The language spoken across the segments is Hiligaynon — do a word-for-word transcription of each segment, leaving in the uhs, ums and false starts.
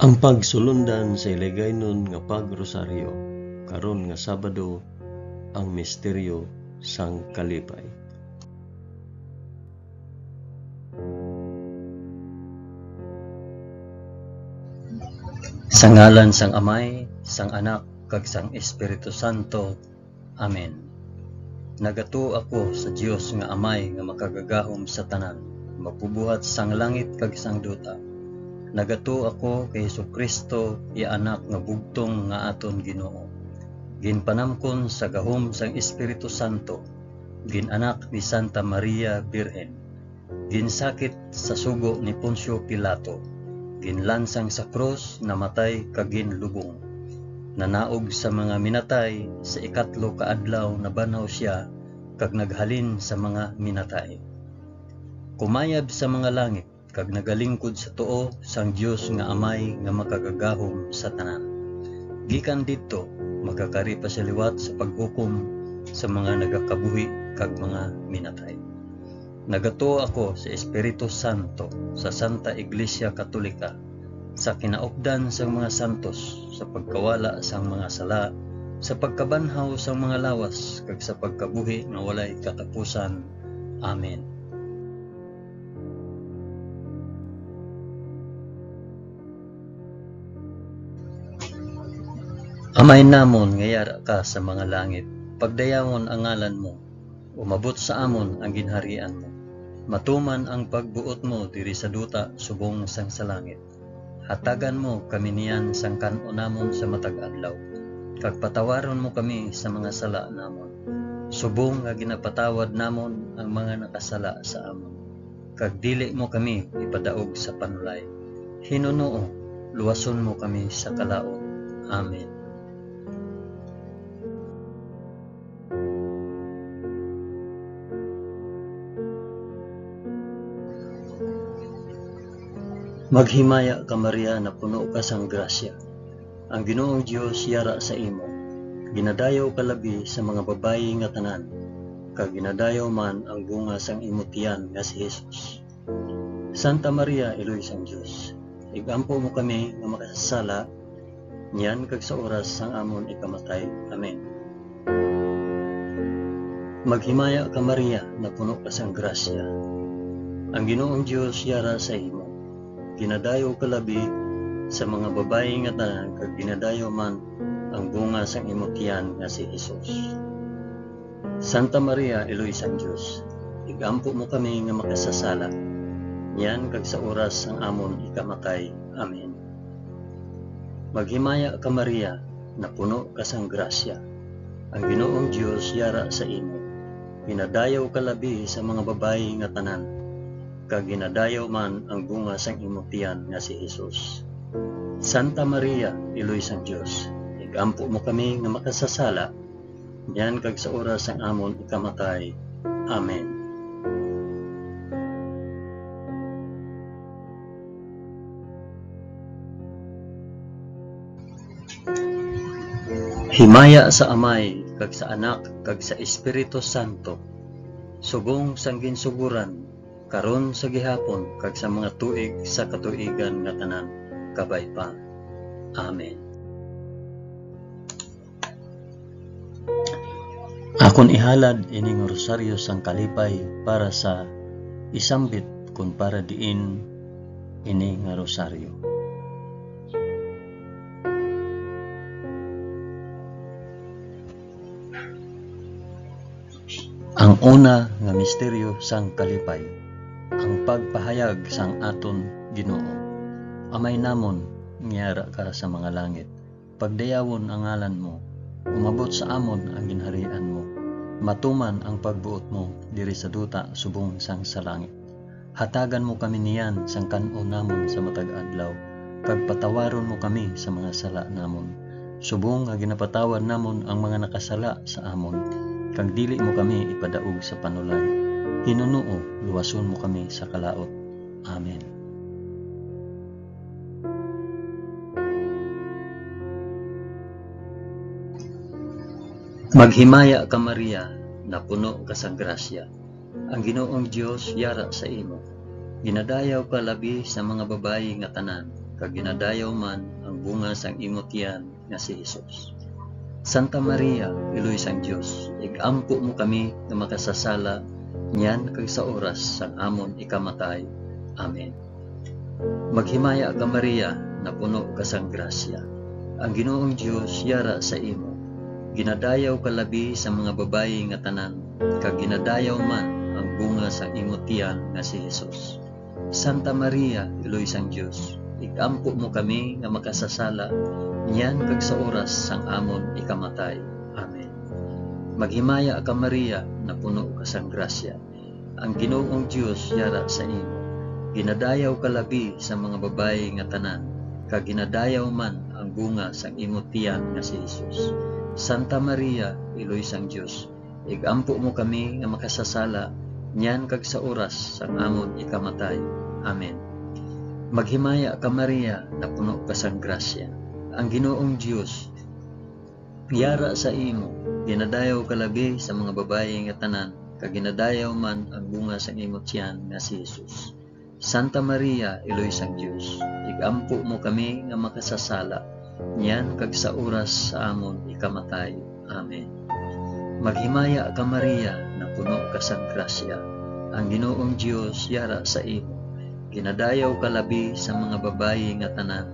Ang pagsulundan sa Hiligaynon nga pag-rosaryo karon nga Sabado, ang misteryo sang kalipay. Sa ngalan sang Amay, sang Anak, kag sang Espiritu Santo. Amen. Nagatuo ako sa Dios nga Amay nga makagagahom sa tanan, magbubuhat sang langit kag sang duta. Nagatuo ako kay Jesu-Cristo, iya Anak nga bugtong nga aton Ginoo, ginpanamkon sa gahom sang Espiritu Santo, gin-anak ni Santa Maria Birhen, ginsakit sa sugo ni Poncio Pilato, ginlansang sa krus, namatay kag ginlubong. Nanaog sa mga minatay, sa ikatlo ka adlaw nabanhaw sia kag naghalin sa mga minatay. Kumayab sa mga langit kag nagalingkod sa tuo sang Dios nga Amay nga makagagahom sa tanan. Gikan didto, magakari pa sia liwat sa paghukom sa mga nagakabuhi kag mga minatay. Nagatuo ako sa Espiritu Santo, sa Santa Iglesia Katolika, sa kinaupdan sang mga santos, sa pagkawala sang mga sala, sa pagkabanhaw sang mga lawas, kag sa pagkabuhi nga walay katapusan. Amen. Amay namon nga yara ka sa mga langit, pagdayawon ang ngalan mo. Umabot sa amon ang ginharian mo. Matuman ang pagbuot mo diri sa duta subong sang sa langit. Hatagan mo kami niyan sang kan-on namon sa matag adlaw, kag patawaron mo kami sa mga sala namon, subong nga ginapatawad namon ang mga nakasala sa amon. Kag dili mo kami ipadaog sa panulay. Hinunoo, luwason mo kami sa kalaut. Amen. Maghimaya ka, Maria, napuno ka sang grasya. Ang Ginoong Dios yara sa imo. Ginadayaw ka labi sa mga babayi nga tanan, kag ginadayaw man ang bunga sang imo tiyan nga si Jesus. Santa Maria, Iloy sang Dios, ig-ampo mo kami nga makasasala, niyan kag sa oras sang amon ikamatay. Amen. Maghimaya ka, Maria, napuno ka sang grasya. Ang Ginoong Dios yara sa imo. Ginadayaw ka labi sa mga babayi nga tanan, kag ginadayaw man ang bunga sang imo tiyan nga si Jesus. Santa Maria, Iloy sang Dios, ig-ampo mo kami nga makasasala, niyan kag sa oras sang amon ikamatay. Amen. Maghimaya ka, Maria, napuno ka sang grasya. Ang Ginoong Dios yara sa imo. Ginadayaw ka labi sa mga babayi nga tanan, kag ginadayaw man ang bunga sang imo tiyan nga si Jesus. Santa Maria, Iloy sang Dios, ig-ampo mo kami nga makasasala, niyan kag sa oras sang amon ikamatay. Amen. Himaya sa Amay, kag sa Anak, kag sa Espiritu Santo, subong sang ginsugoran, karon, sa gihapon, kag sa mga tuig sa katuigan nga tanan. Kabay pa. Amen. Akon ihalad ini nga rosaryo sang kalipay para sa isambit kon para diin ini nga rosaryo. Ang una nga misteryo sang kalipay, ang pagpahayag sang aton Ginoo. Amay namon nga yara ka sa mga langit, pagdayawon ang ngalan mo. Umabot sa amon ang ginharian mo. Matuman ang pagbuot mo diri sa duta subong sang sa langit. Hatagan mo kami niyan sang kan-on namon sa matag adlaw, kag patawaron mo kami sa mga sala namon, subong nga ginapatawad namon ang mga nakasala sa amon, kag dili mo kami ipadaog sa panulay. Hinunoo, luwason mo kami sa kalaut. Amen. Maghimaya ka, Maria, napuno ka sang grasya. Ang Ginoong Dios yara sa imo. Ginadayaw ka labi sa mga babayi nga tanan, kag ginadayaw man ang bunga sang imo tiyan nga si Jesus. Santa Maria, Iloy sang Dios, ig-ampo mo kami nga makasasala niyan kag sa oras sang amon ikamatay. Amen. Maghimaya ka, Maria, napuno ka sang grasya. Ang Ginoong Dios yara sa imo. Ginadayaw ka labi sa mga babayi nga tanan, kag ginadayaw man ang bunga sang imo tiyan nga si Jesus. Santa Maria, Iloy sang Dios, ig-ampo mo kami nga makasasala niyan kag sa oras sang amon ikamatay. Amen. Maghimaya ka, Maria, napuno ka sang grasya. Ang Ginoong Dios yara sa imo. Ginadayaw ka labi sa mga babayi nga tanan, kag ginadayaw man ang bunga sang imo tiyan nga si Jesus. Santa Maria, Iloy sang Dios, ig-ampo mo kami nga makasasala niyan kag sa oras sang amon ikamatay. Amen. Maghimaya ka, Maria, napuno ka sang grasya. Ang Ginoong Dios yara sa imo. Ginadayaw ka labi sa mga babayi nga tanan, kag ginadayaw man ang bunga sang imo tiyan nga si Jesus. Santa Maria, Iloy sang Dios, ig-ampo mo kami nga makasasala, niyan kag sa oras sa amon ikamatay. Amen. Maghimaya ka, Maria, napuno ka sang grasya. Ang Ginoong Dios yara sa imo. Ginadayaw ka labi sa mga babayi nga tanan,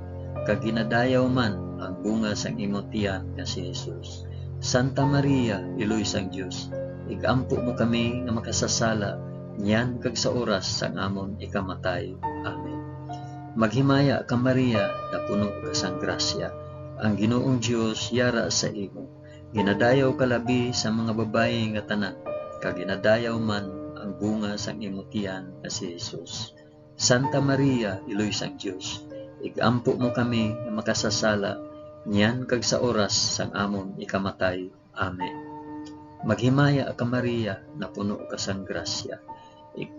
kag ginadayaw man ang bunga sang imo tiyan nga si Jesus. Santa Maria, Iloy sang Dios, ig-ampo mo kami nga makasasala, niyan kag sa oras sang amon ikamatay. Amen. Maghimaya ka, Maria, napuno ka sang grasya. Ang Ginoong Dios yara sa imo. Ginadayaw ka labi sa mga babayi nga tanan, kag ginadayaw man ang bunga sang imo tiyan nga si Jesus. Santa Maria, Iloy sang Dios, ig-ampo mo kami nga makasasala, niyan kag sa oras sang amon ikamatay. Amen. Maghimaya ka, Maria, napuno ka sang grasya. Ig-,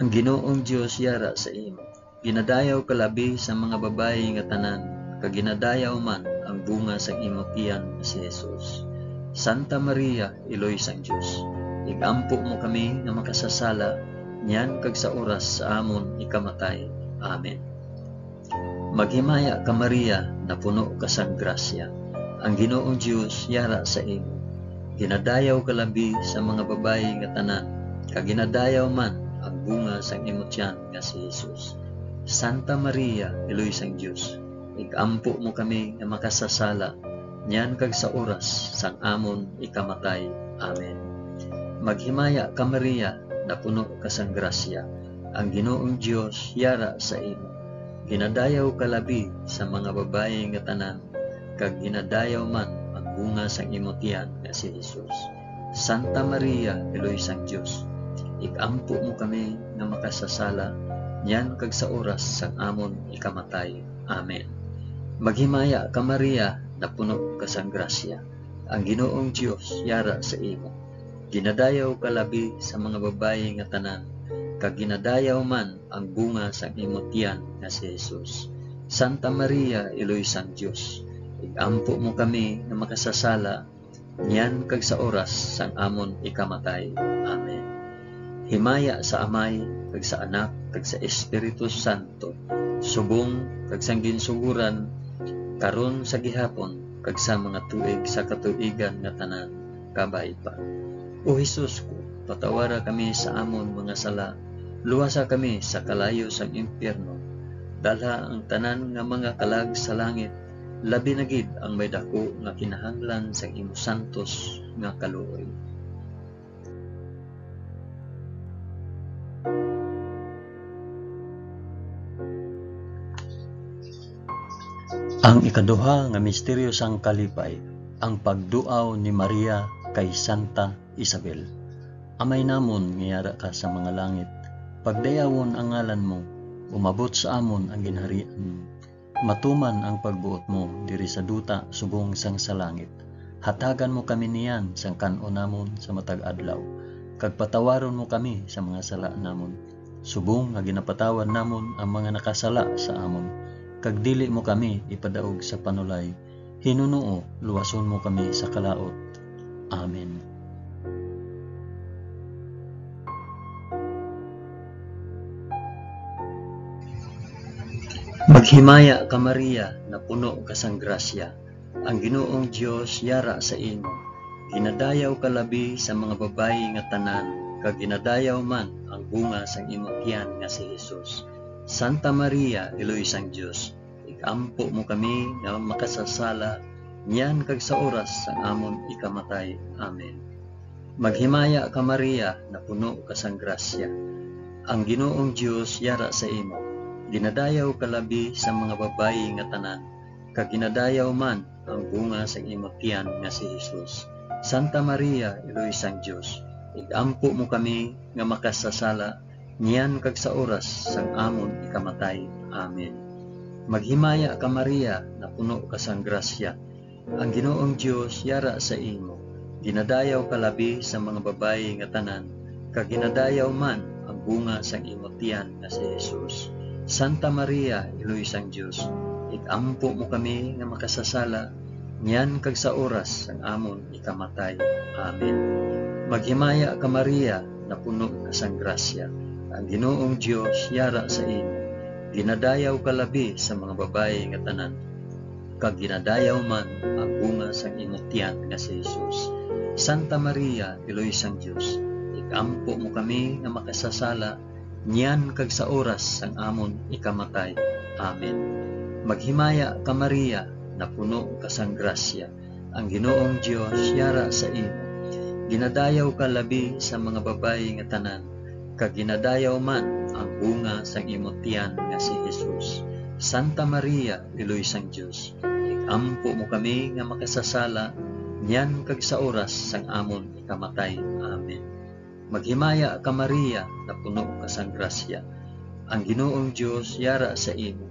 ang Ginoong Dios yara sa imo. Ginadayaw ka labi sa mga babayi nga tanan, kag ginadayaw man ang bunga sang imo tiyan nga si Jesus. Santa Maria, Iloy sang Dios, ig-ampo mo kami nga makasasala, niyan kag sa oras sa amon ikamatay. Amen. Maghimaya ka, Maria, napuno ka sang grasya. Ang Ginoong Dios yara sa imo. Ginadayaw ka labi sa mga babayi nga tanan, kag ginadayaw man ang bunga sang imo tiyan nga si Jesus. Santa Maria, Iloy sang Dios, ig-ampo mo kami nga makasasala, niyan kag sa oras sang amon ikamatay. Amen. Maghimaya ka, Maria, napuno ka sang grasya. Ang Ginoong Dios yara sa imo. Ginadayaw ka labi sa mga babayi nga tanan, kag ginadayaw man ang bunga sang imo tiyan nga si Jesus. Santa Maria, Iloy sang Dios, ig-ampo mo kami nga makasasala, niyan kag sa oras sang amon ikamatay. Amen. Maghimaya ka, Maria, napuno ka sang grasya. Ang Ginoong Dios yara sa imo. Ginadayaw ka labi sa mga babayi nga tanan, kag ginadayaw man ang bunga sang imo tiyan nga si Jesus. Santa Maria, Iloy sang Dios, ig-ampo mo kami nga makasasala, niyan kag sa oras sang amon ikamatay. Amen. Himaya sa Amay, kag sa Anak, kag sa Espiritu Santo, subong kag sang ginsuguran, karon, sa gihapon, kag sa mga tuig sa katuigan nga tanan. Kabay pa. O Jesus ko, patawara kami sa amon mga sala, luwasa kami sa kalayo sang impyerno, dalha ang tanan nga mga kalag sa langit, labi na gid ang may daku nga kinahanglan sang imo santos nga kaluoy. Ang ikaduha nga misteryo sang kalipay, ang pagduaw ni Maria kay Santa Isabel. Amay namon nga yara ka sa mga langit, pagdayawon ang ngalan mo, umabot sa amon ang ginharian mo. Matuman ang pagbuot mo diri sa duta subong sang sa langit. Hatagan mo kami niyan sang kan-on namon sa matag adlaw, kag patawaron mo kami sa mga sala namon, subong nga ginapatawad namon ang mga nakasala sa amon, kag dili mo kami ipadaog sa panulay, hinunoo luwason mo kami sa kalaut. Amen. Maghimaya ka, Maria, napuno ka sang grasya, ang Ginoong Dios yara sa imo. Ginadayaw ka labi sa mga babayi nga tanan, kag ginadayaw man ang bunga sang imo tiyan nga si Jesus. Santa Maria, Iloy sang Dios, ig-ampo mo kami nga makasasala, niyan kag sa oras sang amon ikamatay. Amen. Maghimaya ka, Maria, napuno ka sang grasya. Ang Ginoong Dios yara sa imo. Ginadayaw ka labi sa mga babayi nga tanan, kag ginadayaw man ang bunga sang imo tiyan nga si Jesus. Santa Maria, Iloy sang Dios, ig-ampo mo kami nga makasasala, niyan kag sa oras sang amon ikamatay. Amen. Maghimaya ka, Maria, napuno ka sang grasya. Ang Ginoong Dios yara sa imo. Ginadayaw ka labi sa mga babayi nga tanan, kag ginadayaw man ang bunga sang imo tiyan nga si Jesus. Santa Maria, Iloy sang Dios, ig-ampo mo kami nga makasasala, niyan kag sa oras sang amon ikamatay. Amen. Maghimaya ka, Maria, napuno ka sang grasya. Ang Ginoong Dios yara sa imo. Ginadayaw ka labi sa mga babayi nga tanan, kag ginadayaw man ang bunga sang imo tiyan nga si Jesus. Santa Maria, Iloy sang Dios, ig-ampo mo kami nga makasasala, niyan kag sa oras sang amon ikamatay. Amen. Maghimaya ka, Maria, napuno ka sang grasya, ang Ginoong Dios yara sa imo. Ginadayaw ka labi sa mga babayi nga tanan, kag ginadayaw man ang bunga sang imo tiyan nga si Jesus. Santa Maria, Iloy sang Dios, ig-ampo mo kami nga makasasala, niyan kag sa oras sang amon ikamatay. Amen. Maghimaya ka, Maria, napuno ka sang grasya. Ang Ginoong Dios yara sa imo.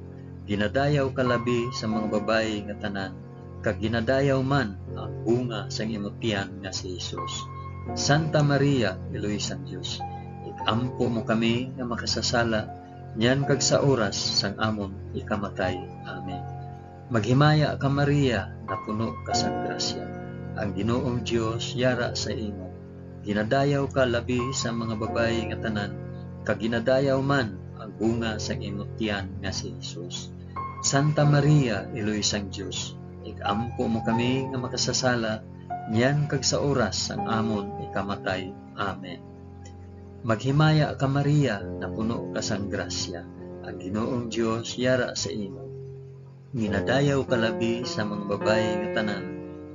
Ginadayaw ka labi sa mga babayi nga tanan, kag ginadayaw man ang bunga sang imo tiyan nga si Jesus. Santa Maria, Iloy sang Dios, ig-ampo mo kami nga makasasala, niyan kag sa oras sang amon ikamatay. Amen. Maghimaya ka, Maria, napuno ka sang grasya. Ang Ginoong Dios yara sa imo. Ginadayaw ka labi sa mga babayi nga tanan, kag ginadayaw man ang bunga sang imo tiyan nga si Jesus. Santa Maria, Iloy sang Dios, ig-ampo mo kami nga makasasala, niyan kag sa oras sang amon ikamatay. Amen. Maghimaya ka, Maria, napuno ka sang grasya, ang Ginoong Dios yara sa imo. Ginadayaw ka labi sa mga babayi nga tanan,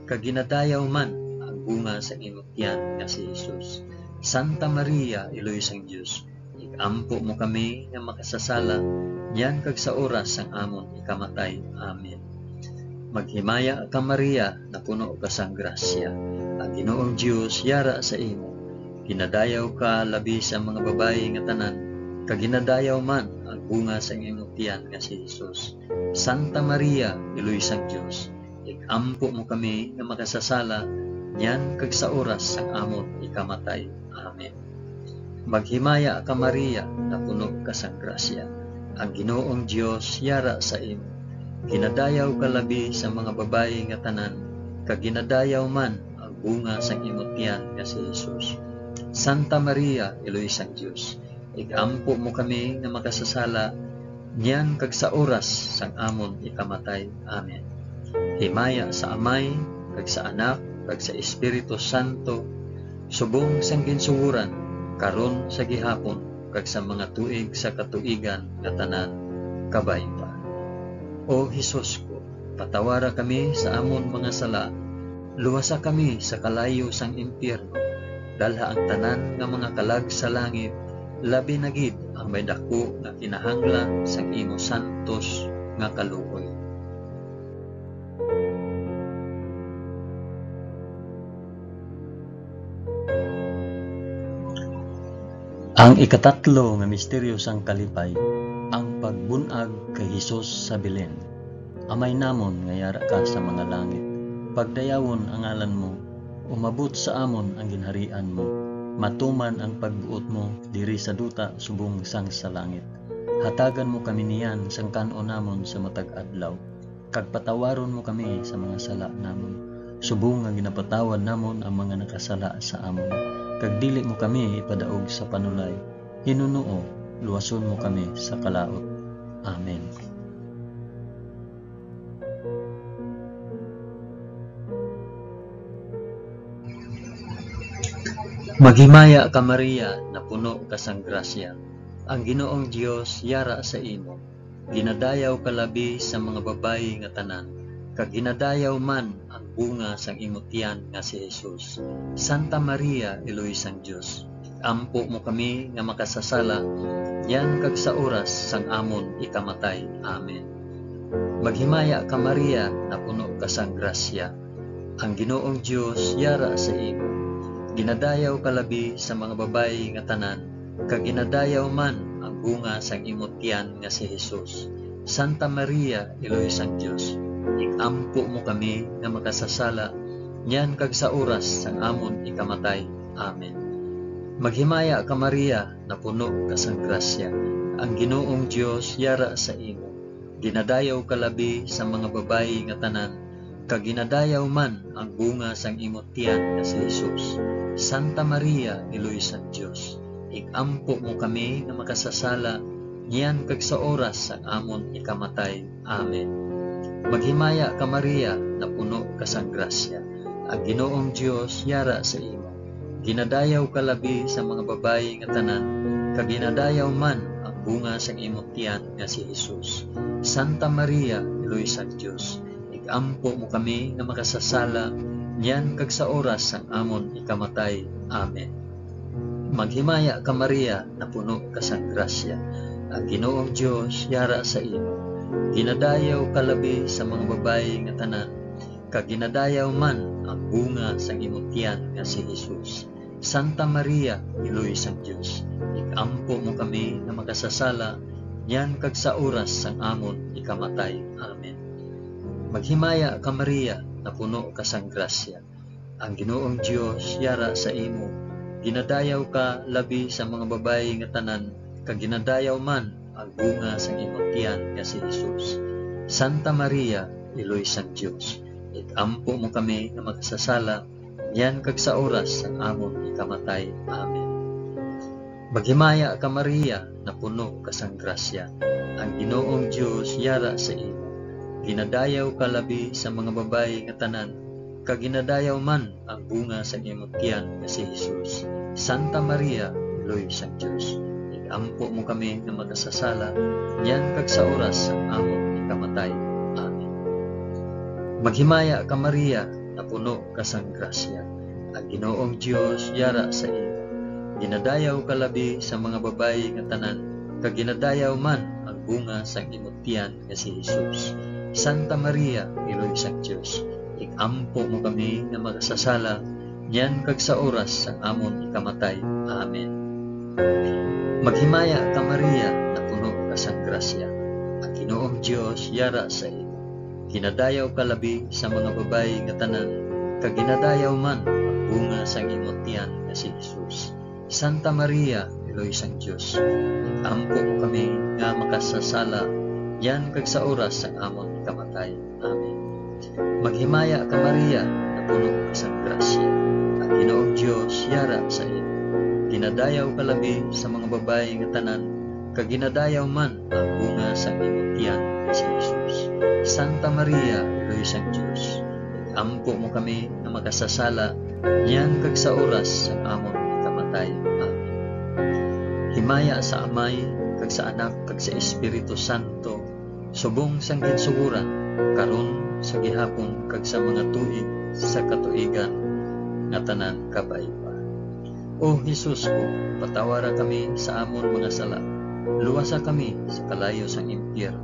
kag ginadayaw man ang bunga sang imo tiyan nga si Jesus. Santa Maria, Iloy sang Dios, ig-ampo mo kami nga makasasala, niyan kag sa oras sang amon ikamatay. Amen. Maghimaya ka, Maria, napuno ka sang grasya. Ang Ginoong Dios yara sa imo. Ginadayaw ka labi sa mga babayi nga tanan, kag ginadayaw man ang bunga sang imong tiyan nga si Jesus. Santa Maria, Iloy sang Dios, ig-ampo mo kami nga makasasala, niyan kag sa oras sang amon ikamatay. Amen. Maghimaya ka, Maria, napuno ka sang grasya. Ang Ginoong Dios yara sa imo. Ginadayaw ka labi sa mga babayi nga tanan, kag ginadayaw man ang bunga sang imo tiyan nga si Jesus. Santa Maria, Iloy sang Dios, ig-ampo mo kami nga makasasala, niyan kag sa oras sang amon ikamatay. Amen. Himaya sa Amay, kag sa Anak, kag sa Espiritu Santo, subong sang ginsugoran, karon, sa gihapon, kag sa mga tuig sa katuigan nga tanan. Kabay pa. O Jesus ko, patawara kami sa amon mga sala, luwasa kami sa kalayo sang impyerno, dalha ang tanan nga mga kalag sa langit, labi na gid ang may daku nga kinahanglan sang imo santos nga kaluoy. Ang ikatatlo nga misteryo sang kalipay, ang pagbun-ag kay Jesus sa Belen. Amay namon nga yara ka sa mga langit, pagdayawon ang ngalan mo, umabot sa amon ang ginharian mo, matuman ang pagbuot mo diri sa duta subong sang sa langit. Hatagan mo kami niyan sang kan-on namon sa matag adlaw, kag patawaron mo kami sa mga sala namon, subong nga ginapatawad namon ang mga nakasala sa amon, kag dili mo kami ipadaog sa panulay, hinunoo, luwason mo kami sa kalaut. Amen. Maghimaya ka, Maria, napuno ka sang grasya. Ang Ginoong Dios yara sa imo. Ginadayaw ka labi sa mga babayi nga tanan, kag ginadayaw man ang bunga sang imo tiyan nga si Jesus. Santa Maria, Iloy sang Dios, ig-ampo mo kami nga makasasala, niyan kag sa oras sang amon ikamatay. Amen. Maghimaya ka, Maria, napuno ka sang grasya. Ang Ginoong Dios yara sa imo. Ginadayaw ka labi sa mga babayi nga tanan, kag ginadayaw man ang bunga sang imo tiyan nga si Jesus. Santa Maria, Iloy sang Dios, ig-ampo mo kami nga makasasala, niyan kag sa oras sang amon ikamatay. Amen. Maghimaya ka, Maria, napuno ka sang grasya. Ang Ginoong Dios yara sa imo. Ginadayaw ka labi sa mga babayi nga tanan, kag ginadayaw man ang bunga sang imo tiyan nga si Jesus. Santa Maria, Iloy sang Dios, ig-ampo mo kami nga makasasala, niyan kag sa oras sang amon ikamatay. Amen. Maghimaya ka, Maria, napuno ka sang grasya. Ang Ginoong Dios yara sa imo. Ginadayaw ka labi sa mga babayi nga tanan, kag ginadayaw man ang bunga sang imo tiyan nga si Jesus. Santa Maria, Iloy sang Dios, ig-ampo mo kami nga makasasala, niyan kag sa oras sang amon ikamatay. Amen. Maghimaya ka, Maria, napuno ka sang grasya. Ang Ginoong Dios yara sa imo. Ginadayaw ka labi sa mga babayi nga tanan, kag ginadayaw man ang bunga sang imo tiyan nga si Jesus. Santa Maria, Iloy sang Dios, ig-ampo mo kami nga makasasala, niyan kag sa oras sang amon ikamatay. Amen. Maghimaya ka, Maria, napuno ka sang grasya. Ang Ginoong Dios yara sa imo. Ginadayaw ka labi sa mga babayi nga tanan, kag ginadayaw man ang bunga sang imo tiyan nga si Jesus. Santa Maria, Iloy sang Dios, ig-ampo mo kami nga makasasala, niyan kag sa oras sang amon ikamatay. Amen. Maghimaya ka, Maria, napuno ka sang grasya. Ang Ginoong Dios yara sa imo. Ginadayaw ka labi sa mga babayi nga tanan, kag ginadayaw man ang bunga sang imo tiyan nga si Jesus. Santa Maria, Iloy sang Dios, ig-ampo mo kami nga makasasala, niyan kag sa oras sang amon ikamatay. Amen. Maghimaya ka, Maria, napuno ka sang grasya. Ang Ginoong Dios yara sa imo. Ginadayaw ka labi sa mga babayi nga tanan, kag ginadayaw man ang bunga sang imo tiyan nga si Jesus. Santa Maria, Iloy sang Dios, ig-ampo mo kami nga makasasala, niyan kag sa oras sang amon ikamatay. Amen. Maghimaya ka, Maria, napuno ka sang grasya. Ang Ginoong Dios yara sa imo. Ginadayaw ka labi sa mga babayi nga tanan, kag ginadayaw man ang bunga sang imo tiyan nga si Jesus. Santa Maria, Iloy sang Dios, ampo mo kami nga makasasala, niyan kag sa oras sang amon ikamatay. Amen. Maghimaya ka, Maria, napuno ka sang grasya. Ang Ginoong Dios yara sa imo. Ginadayaw ka labi sa mga babayi nga tanan, kag ginadayaw man ang bunga sang imo tiyan nga si Jesus. Santa Maria, Iloy sang Dios, ampo mo kami nga makasasala, niyan kag sa oras sang amon ikamatay. Amen. Himaya sa Amay, kag sa Anak, kag sa Espiritu Santo, subong sang ginsugoran, karon, sa gihapon, kag sa mga tuig sa katuigan nga tanan. Kabay pa. O Jesus ko, patawara kami sa amon mga sala, luwasa kami sa kalayo sang impyerno,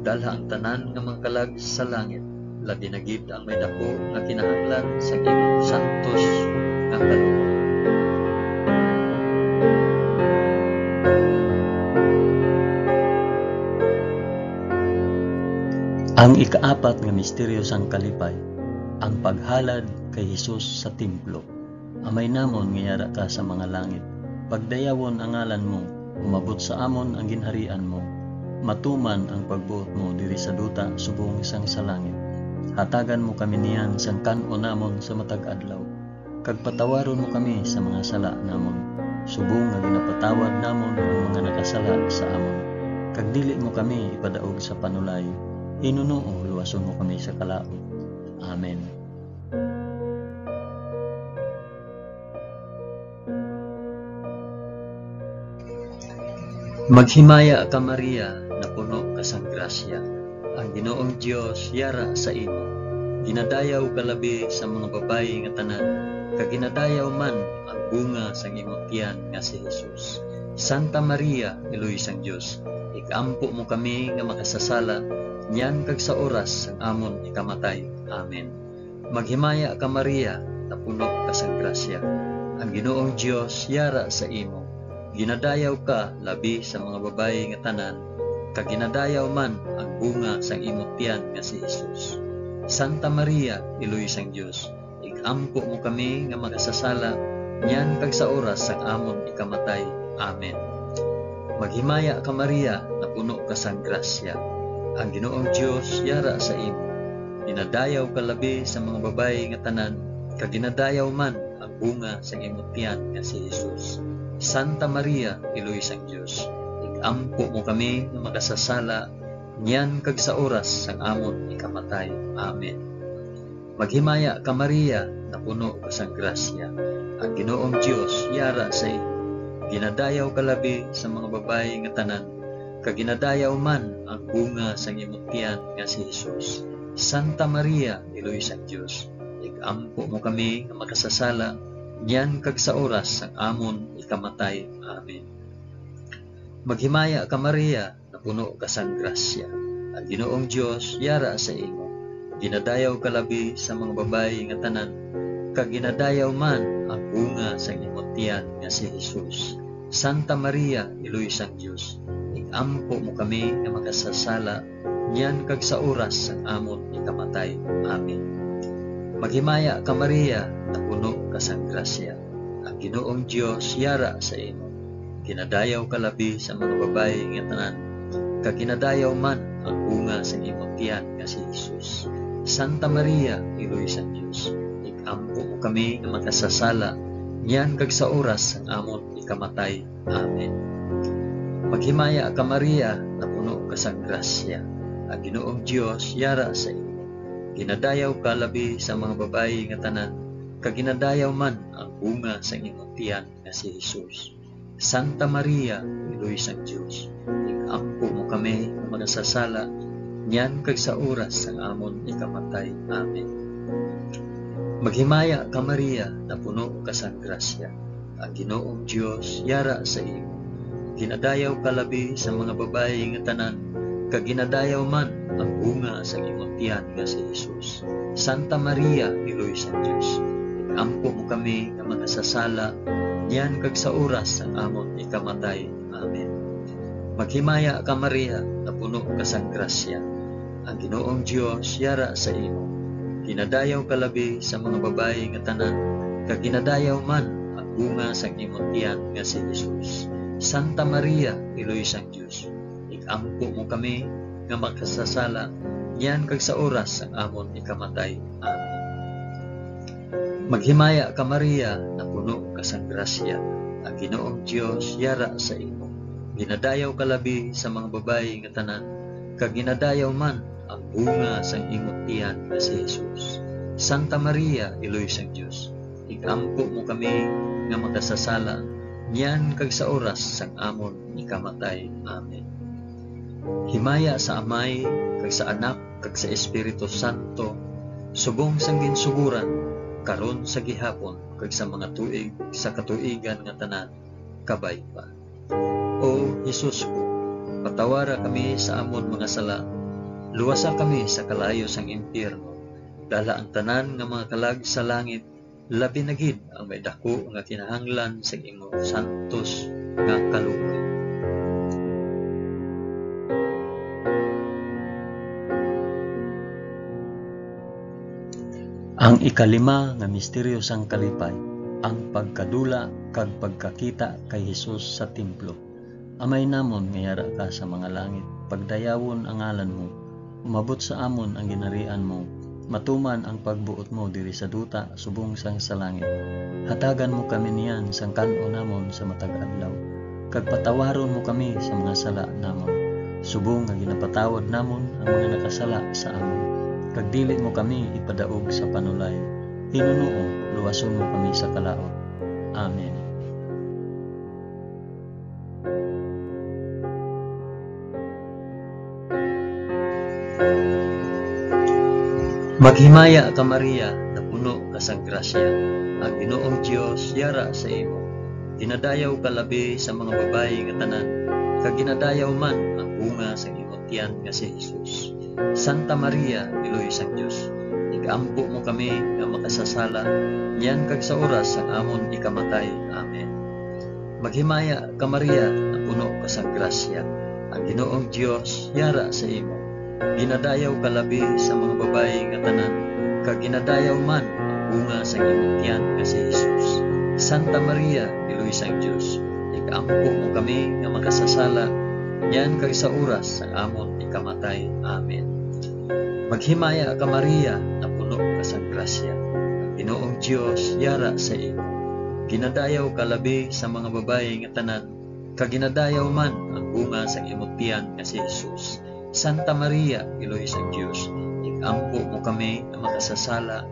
dalha ang tanan nga mga kalag sa langit, labi na gid ang may daku nga kinahanglan sa imong santos nga kalooban. Ang ikaapat nga misteryo sang kalipay, ang paghalad kay Jesus sa templo. Amay namon nga yara ka sa mga langit, pagdayawon ang ngalan mo, umabot sa amon ang ginharian mo, matuman ang pagbuot mo diri sa duta subong sang sa langit. Hatagan mo kami niyan sang kan-on namon sa matag adlaw, kag patawaron mo kami sa mga sala namon, subong nga ginapatawad namon ang mga nakasala sa amon. Kag dili mo kami ipadaog sa panulay, hinunoo luwason mo kami sa kalaut. Amen. Maghimaya ka, Maria, napuno ka sang grasya. Ang Ginoong Dios yara sa imo. Ginadayaw ka labi sa mga babayi nga tanan, kag ginadayaw man ang bunga sang imo tiyan nga si Jesus. Santa Maria, Iloy sang Dios, ig-ampo mo kami nga makasasala, niyan kag sa oras sang amon ikamatay. Amen. Maghimaya ka, Maria, napuno ka sang grasya. Ang Ginoong Dios yara sa imo. Ginadayaw ka labi sa mga babayi nga tanan, kag ginadayaw man ang bunga sang imo tiyan nga si Jesus. Santa Maria, Iloy sang Dios, ig-ampo mo kami nga makasasala, niyan kag sa oras sang amon ikamatay. Amen. Maghimaya ka, Maria, napuno ka sang grasya. Ang Ginoong Dios yara sa imo. Ginadayaw ka labi sa mga babayi nga tanan, kag ginadayaw man ang bunga sang imo tiyan nga si Jesus. Santa Maria, Iloy sang Dios, ig-ampo mo kami nga makasasala, niyan kag sa oras sang amon ikamatay. Amen. Maghimaya ka, Maria, napuno ka sang grasya. Ang Ginoong Dios yara sa imo. Ginadayaw ka labi sa mga babayi nga tanan, kag ginadayaw man ang bunga sang imo tiyan nga si Jesus. Santa Maria, Iloy sang Dios, ig-ampo mo kami nga makasasala, niyan kag sa oras sang amon ikamatay. Amen. Maghimaya ka, Maria, napuno ka sang grasya. Ang Ginoong Dios yara sa imo. Ginadayaw ka labi sa mga babayi nga tanan, kag ginadayaw man ang bunga sang imo tiyan nga si Jesus. Santa Maria, Iloy sang Dios, ig-ampo mo kami nga makasasala, niyan kag sa oras sang amon ikamatay. Amen. Maghimaya ka, Maria, napuno ka sang grasya. Ang Ginoong Dios yara sa imo. Ginadayaw ka labi sa mga babayi nga tanan, kag ginadayaw man ang bunga sang imo tiyan nga si Jesus. Santa Maria, Iloy sang Dios, ig-ampo mo kami nga makasasala, niyan kag sa oras sang amon ikamatay. Amen. Maghimaya ka, Maria, napuno ka sang grasya. Ang Ginoong Dios yara sa imo. Ginadayaw ka labi sa mga babayi nga tanan, kag ginadayaw man ang bunga sang imo tiyan nga si Jesus. Santa Maria, Iloy sang Dios, ig-ampo mo kami nga makasasala, niyan kag sa oras sang amon ikamatay. Amen. Maghimaya ka, Maria, napuno ka sang grasya. Ang Ginoong Dios yara sa imo. Ginadayaw ka labi sa mga babayi nga tanan, kag ginadayaw man ang bunga sang imo tiyan nga si Jesus. Santa Maria, Iloy sang Dios, ig-ampo mo kami nga makasasala, niyan kag sa oras sang amon ikamatay. Amen. Maghimaya ka, Maria, napuno ka sang grasya. Ang Ginoong Dios yara sa imo. Ginadayaw ka labi sa mga babayi nga tanan, kag ginadayaw man ang bunga sang imo tiyan nga si Jesus. Santa Maria, Iloy sang Dios, ig-ampo mo kami nga makasasala, niyan kag sa oras sang amon ikamatay. Amen. Maghimaya ka, Maria, napuno ka sang grasya. Ang Ginoong Dios yara sa imo. Ginadayaw ka labi sa mga babayi nga tanan, kag ginadayaw man ang bunga sang imo tiyan nga si Jesus. Santa Maria, Iloy sang Dios, ig-ampo mo kami nga makasasala, niyan kag sa oras sang amon ikamatay. Amen. Himaya sa Amay, kag sa Anak, kag sa Espiritu Santo, subong sang ginsugoran, karon, sa gihapon, kag sa mga tuig sa katuigan nga tanan. Kabay pa. O Jesus ko, patawara kami sa amon mga sala, luwasa kami sa kalayo sang impyerno, dala ang tanan nga mga kalag sa langit, labi na gid ang may daku nga kinahanglan sa imo santos nga kaluoy. Ang ikalima nga misteryo sang kalipay, ang pagkadula kag pagkakita kay Jesus sa templo. Amay namon nga yara ka sa mga langit, pagdayawon ang ngalan mo. Umabot sa amon ang ginharian mo. Matuman ang pagbuot mo diri sa duta subong sang sa langit. Hatagan mo kami niyan sang kan-o namon sa matag adlaw, kag patawaron mo kami sa mga sala namon, subong nga ginapatawad namon ang mga nakasala sa amon. Kag dili mo kami ipadaog sa panulay. Hinunoo, luwason mo kami sa kalaut. Amen. Maghimaya ka, Maria, napuno ka sang grasya, ang Ginoong Dios yara sa imo. Ginadayaw ka labi sa mga babayi nga tanan, kag ginadayaw man ang bunga sang imong tiyan nga si Jesus. Santa Maria, Iloy sang Dios, igampo mo kami nga makasasala, niyan kag sa oras sang amon ikamatay. Amen. Maghimaya ka, Maria, napuno ka sang grasya, ang Ginoong Dios yara sa imo. Ginadayaw ka labi sa mga babayi nga tanan, kag ginadayaw man ang bunga sang imong tiyan nga si Jesus. Santa Maria, Iloy sang Dios, igampo mo kami nga makasasala, niyan kag sa oras sang amon ikamatay. Amen. Maghimaya ka, Maria, napuno ka sang grasya, ang Ginoong Dios yara sa imo. Ginadayaw ka labi sa mga babayi nga tanan, kag ginadayaw man ang bunga sang imong tiyan nga si Jesus. Santa Maria, Iloy sang Dios, igampo mo kami nga makasasala,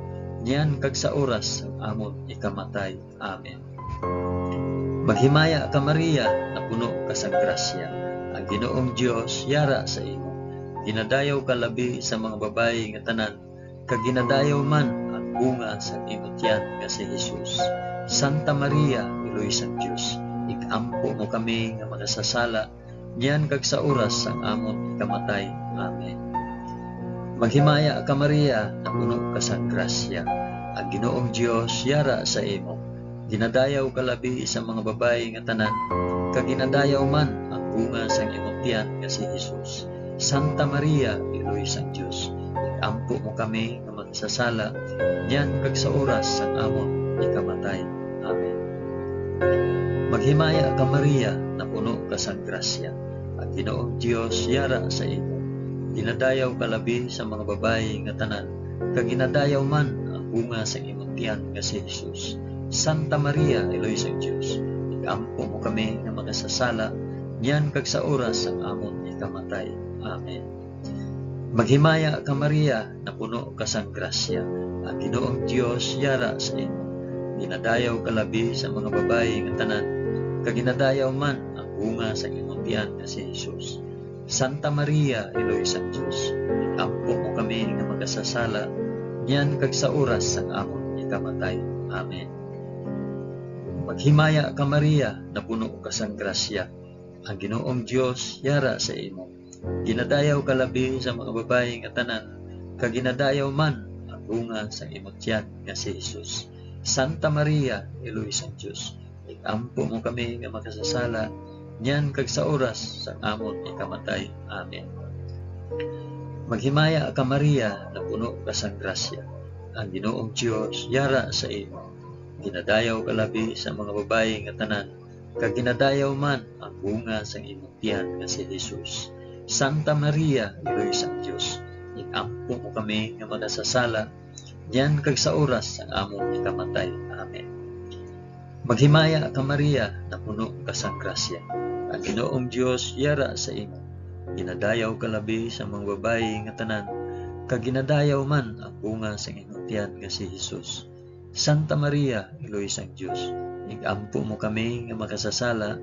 niyan kag sa oras sang amon ikamatay. Amen. Maghimaya ka, Maria, napuno ka sang grasya, ang Ginoong Dios yara sa imo. Ginadayaw ka labi sa mga babayi nga tanan, kag ginadayaw man ang bunga sang imong tiyan nga si Jesus. Santa Maria, Iloy sang Dios, igampo mo kami nga makasasala, niyan kag sa oras sang amon ikamatay. Amen. Maghimaya ka, Maria, napuno ka sang grasya, ang Ginoong Dios yara sa imo. Ginadayaw ka labi sa mga babayi nga tanan, kag ginadayaw man ang bunga sang imong tiyan nga si Jesus. Santa Maria, Iloy sang Dios, igampo mo kami nga makasasala, niyan kag sa oras sang amon ikamatay. Amen. Maghimaya ka, Maria, napuno ka sang grasya, ang Ginoong Dios yara sa imo. Ginadayaw ka labi sa mga babayi nga tanan, kag ginadayaw man ang bunga sang imong tiyan nga si Jesus. Santa Maria, Iloy sang Dios, igampo mo kami nga makasasala, niyan kag sa oras sang amon ikamatay. Amen. Maghimaya ka, Maria, napuno ka sang grasya, ang Ginoong Dios yara sa imo. Ginadayaw ka labi sa mga babayi nga tanan, kag ginadayaw man ang bunga sa imong tiyan nga si Jesus. Santa Maria, Iloy sang Dios, igampo mo kami nga makasasala, niyan kag sa oras sang amon ikamatay. Amen. Maghimaya ka, Maria, napuno ka sang grasya, ang Ginoong Dios yara sa imo. Ginadayaw ka labi sa mga babayi nga tanan, kag ginadayaw man ang bunga sang imong tiyan nga si Jesus. Santa Maria, Iloy sang Dios, igampo mo kami nga makasasala, niyan kag sa oras sang amon ikamatay. Amen. Maghimaya ka, Maria, napuno ka sang grasya, ang Ginoong Dios yara sa imo. Ginadayaw ka labi sa mga babayi nga tanan, kag ginadayaw man ang bunga sang imong tiyan nga si Jesus. Santa Maria, Iloy sang Dios, igampo mo kami nga makasasala, niyan kag sa oras sang amon ikamatay. Amen. Maghimaya ka, Maria, napuno ka sang grasya, ang Ginoong Dios yara sa imo. Ginadayaw ka labi sa mga babayi nga tanan, kag ginadayaw man ang bunga sang imong tiyan nga si Jesus. Santa Maria, Iloy sang Dios, igampo mo kami nga makasasala,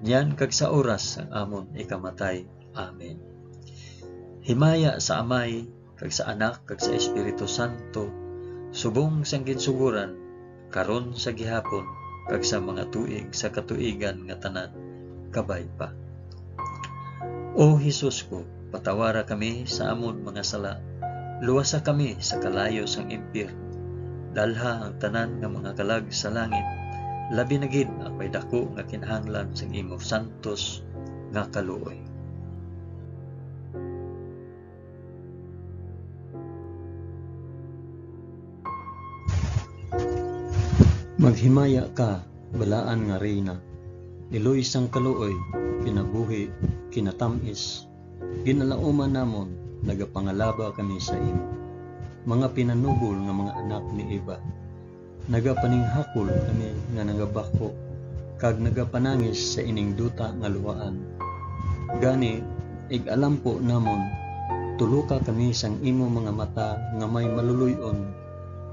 niyan kag sa oras sang amon ikamatay. Amen. Himaya sa Amay, kag sa Anak, kag sa Espiritu Santo, subong sang ginsugoran, karon, sa gihapon, kag sa mga tuig sa katuigan nga tanan. Kabay pa. O Jesus ko, patawara kami sa amon mga sala, luwasa kami sa kalayo sang impyerno, dalha ang tanan nga mga kalag sa langit, labi na gid ang may daku nga kinahanglan sang imo santos nga kaluoy. Maghimaya ka, balaan nga Reyna, iloy sang kaluoy, kinabuhi, kinatamis, ginalauman namon, nagapangalaba kami sa imo. Mga pinanubol nga mga anak ni Eva, nagapaninghakol kami nga nagabakho, kag nagapanangis sa ining duta nga luhaan. Gani, ig-alampo namon, tuloka kami sang imo mga mata nga may maluloy-on,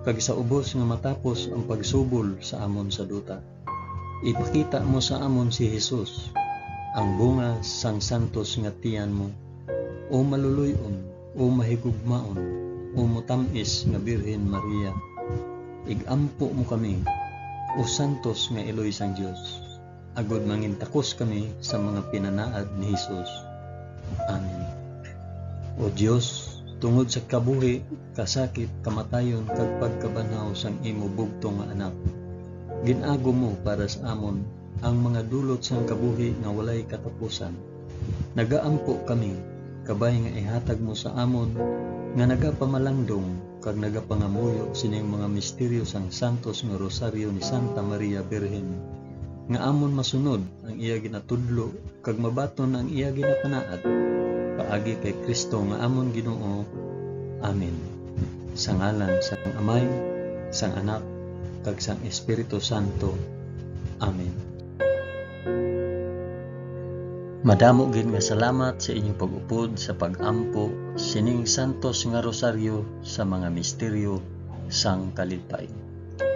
kag sa ubos nga matapos ang pagsubol sa amon sa duta, ipakita mo sa amon si Jesus, ang bunga sang santos nga tiyan mo, o maluloy-on, O mahigugmaon, o motam-is nga Birhen Maria, ig-ampo mo kami, o santos nga iloy sang Dios, agod mangintakos kami sa mga pinanaad ni Jesus. Amen. O Dios, tungod sa kabuhi, kasakit, kamatayon, kag pagkabanhaw sang imo bugtong nga Anak, gin-agom mo para sa amon ang mga dulot sang kabuhi nga walay katapusan. Nagaampo kami, kabay nga ihatag mo sa amon nga nagapamalangdong kag nagapangamuyo sining mga misteryo sang santos nga Rosaryo ni Santa Maria Birhen, nga amon masunod ang iya ginatudlo kag mabaton ang iya ginapanaad, paagi kay Cristo nga amon Ginoo. Amen. Sa ngalan sang Amay, sang Anak, kag sang Espiritu Santo. Amen. Madamo gid nga salamat sa inyo pag-upod sa pag-ampo sining santos nga rosaryo sa mga misteryo sang kalipay.